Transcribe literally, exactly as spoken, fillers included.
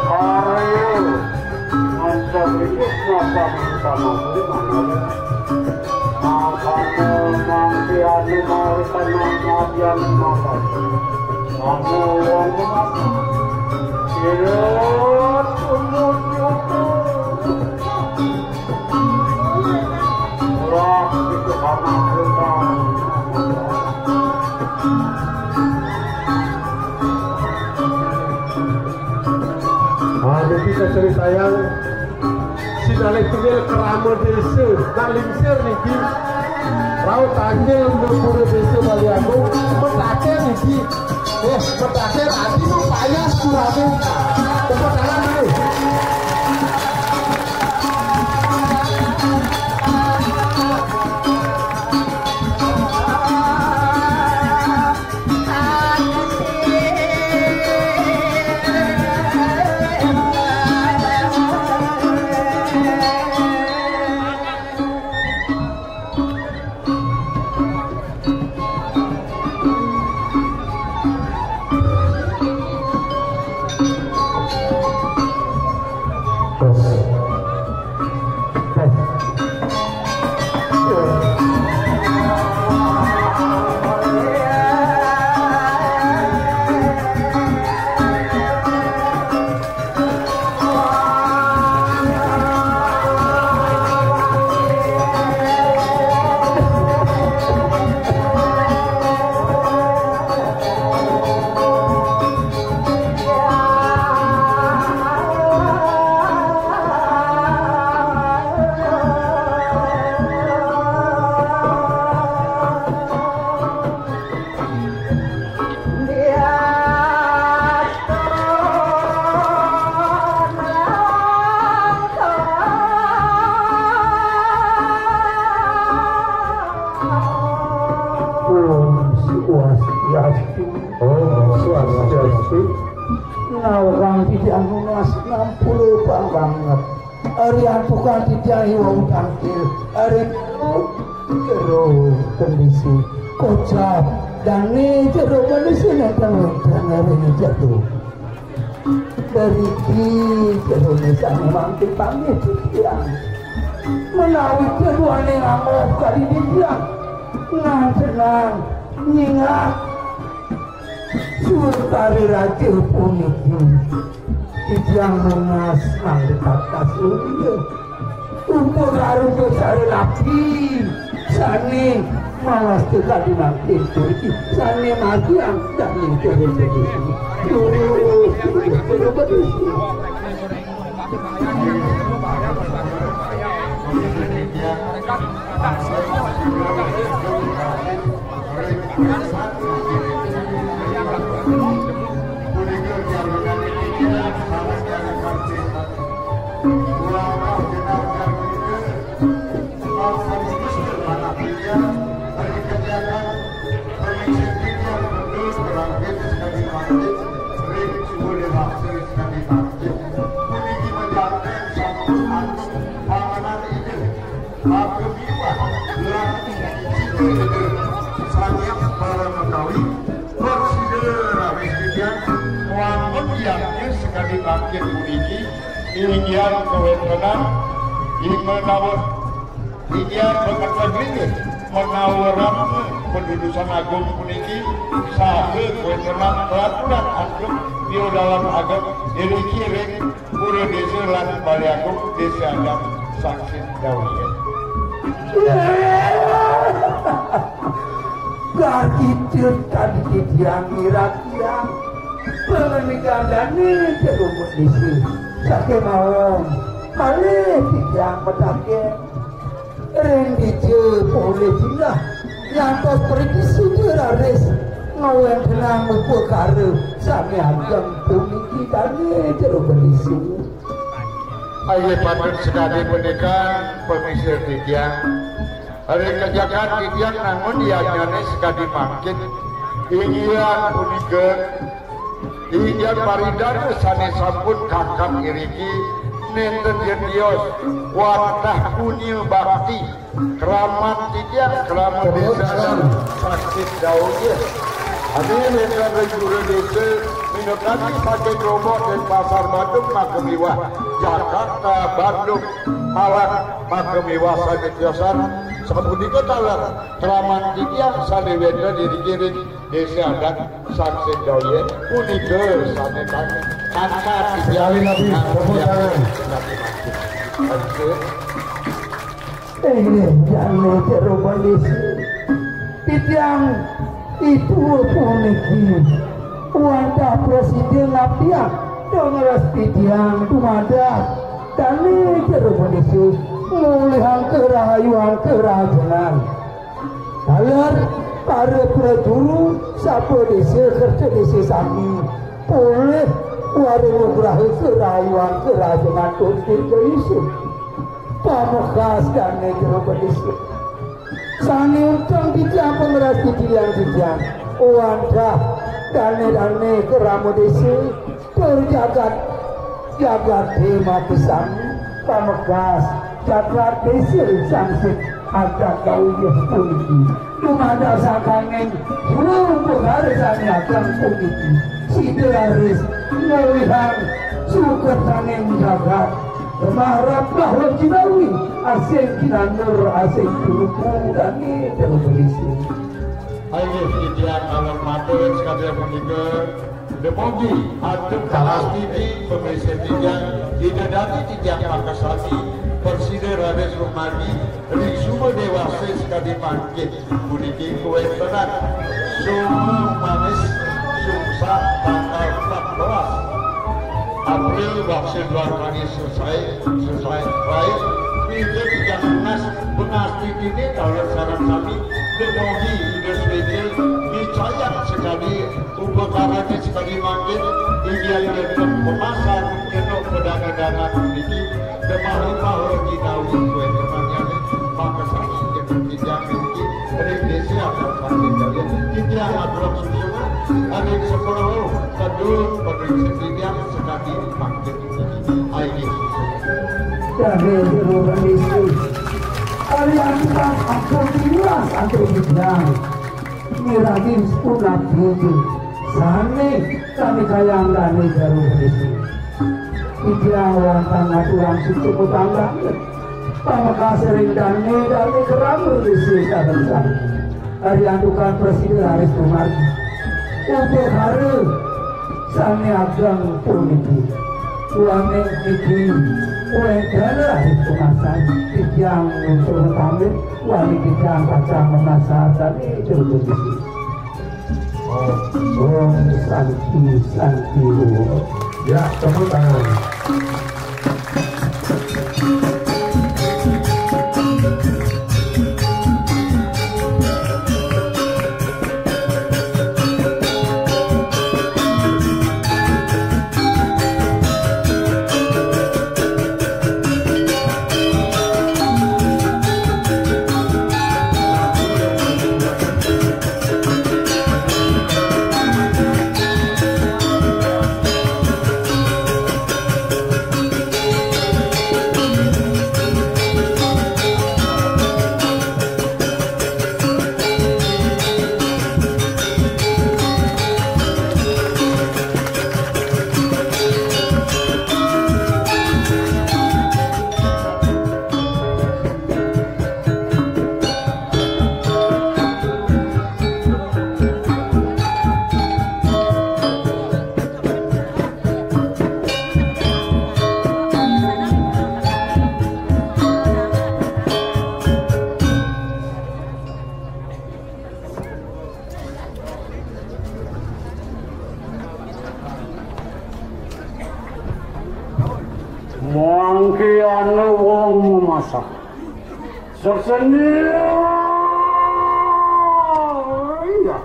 Aryo, ngancam ricis ngapa mangkana kuwi mangkana. Makana mangke anu mawitana ngadian makan. Anu wong makan. Sirut umut nyuku. Wah, itu anak kita. Nah, niki kacaritayang sinalih tunggal krama desa lan lingsir niki. Rauh tangkil Pura Desa Bali Agung, mentaken niki. Eh, mentaken ati nu payas kurane. Tepuk tangan dulu. Om Swastiastu. Om Swastiastu. Nawang titiang nunas ngampura banget. Ari antukan titiang iwang tangkil. Ari jero, jero kendisi. Kocap. Dane jero kendisi nenten wenten ari jero. Beriki jero sane mangke panggih titiang. Menawi keduane ngamuk kadi titiang. Ngantenang, nyingak. Surtari raja puniki titiang nunas mangke tatas ulih. Umpun arupa sare laki sane mawas teka di mangkin puniki sane margiang dane kewin puniki. Lurus, lurus, lurus, lurus. Maka miwah lan sida sanyap para makawi, tur sida raris titiang wangun yadnya sakadi mangkin puniki, inggihan kawentenan ing menawa, inggihan banget linggih menawa ratna padudusan agung puniki, saha kawentenan peraturan ageng, piodalan ageng, iriki ring Pura Desa lan Balé Agung Desa Adat Sangsit Dawiyah. Gargita tadi titiang ngirat tiang. Pangandikane Jero Kondisi. Sakémaon malih titiang mataken. Ring dija polih jinah ngantos priti sida raris ngawéntenang upakara sané ageng puniki dané Jero Bendisi. Inggih patut sakadi punika, pamesir titiang. Ring kajakan titiang nangun yadnyané sakadi mangkin. Inggihan punika Inggih paridana sané sampun kakab iriki, nénten jentios wantah punya bakti, kramat titiang, kramat desa, sakti daunnya. Amin, nénten juru desa, Kami saking Lombok dan Pasar Bandung makemiwah, Jakarta, Bandung, Malang makemiwah sami tiosan. Sapunika taler kraman titiang sane wenten ing Desa Adat Sang Sendawian punika sane kami angkat. Sekali lagi, tepuk tangan. Inggih, dane Jero Pandisi. Titiang ibu puniki wantah prasida ngabdiang dongres titiang dumadak dane Jero Pandisi, mulihang karahayuan karahajengan. Taler para prajuru sapadesa kerta desa sami polih wara nugraha karahayuan karahajengan tur dirgayusa. Pamekas dane Jero Pandisi. Sane untung titiang pangrastiti titiang. Wantah dane-dane krama desa tur jagat, jagat dema pisan. Pamekas jagat desa sangsit adat kauyuh puniki. Dumadak sakaning juru upakara sane ageng puniki, sida raris ngolihang sukertaning jagat. Maharap bahwa jinawi asing kinandur asing turupu dane terus berisi. Ayo, titiang alam mata sekalian punika. Demogi antuk kalastiti pemisi titiang, Ida Dane titiang makasami, presida raris rumagi, ring suba dewasa sekadi mangkin. Puniki kawentenan Soma Manis Sungsang tanggal empat belas April, bangsa dua kali selesai, selesai, baik. Pinter tiga belas, belas di dini, kalau sarang kami, demogi Ida Swecil, dicayang sekali, upakaranya sekali mangkin, Ida Ida pemasan, kena pedana-dana puniki, demah rumah lagi daun kue temannya, maka sakit kena tidak mungkin. Ring desa akan sakit kalian. Titiang aturang suksma. Ring sepuluh kedul, ring setiap sekadi makin. Ai Yesus. Dane Jero Pandisi. Ari aturan ampun tilas antuk titiang. Miragi sepun abdi. Sane sami kayang dane Jero Pandisi. Titiang wantah ngaturang suksma pangdanget. Pamekas ring dane, dane kerama risi sareng sami. Ari antukan presida raris dumargi. Upakara sane ageng puniki. Duaning niki wenten raris dumasan. Titiang nutur pamit, wali titiang pacang mamasar dane Jero Pandisi. Om, Om Santi, Santi, Om. Ya, tepuk tangan. Mangke ana wong memasak. Sekseni. Iya.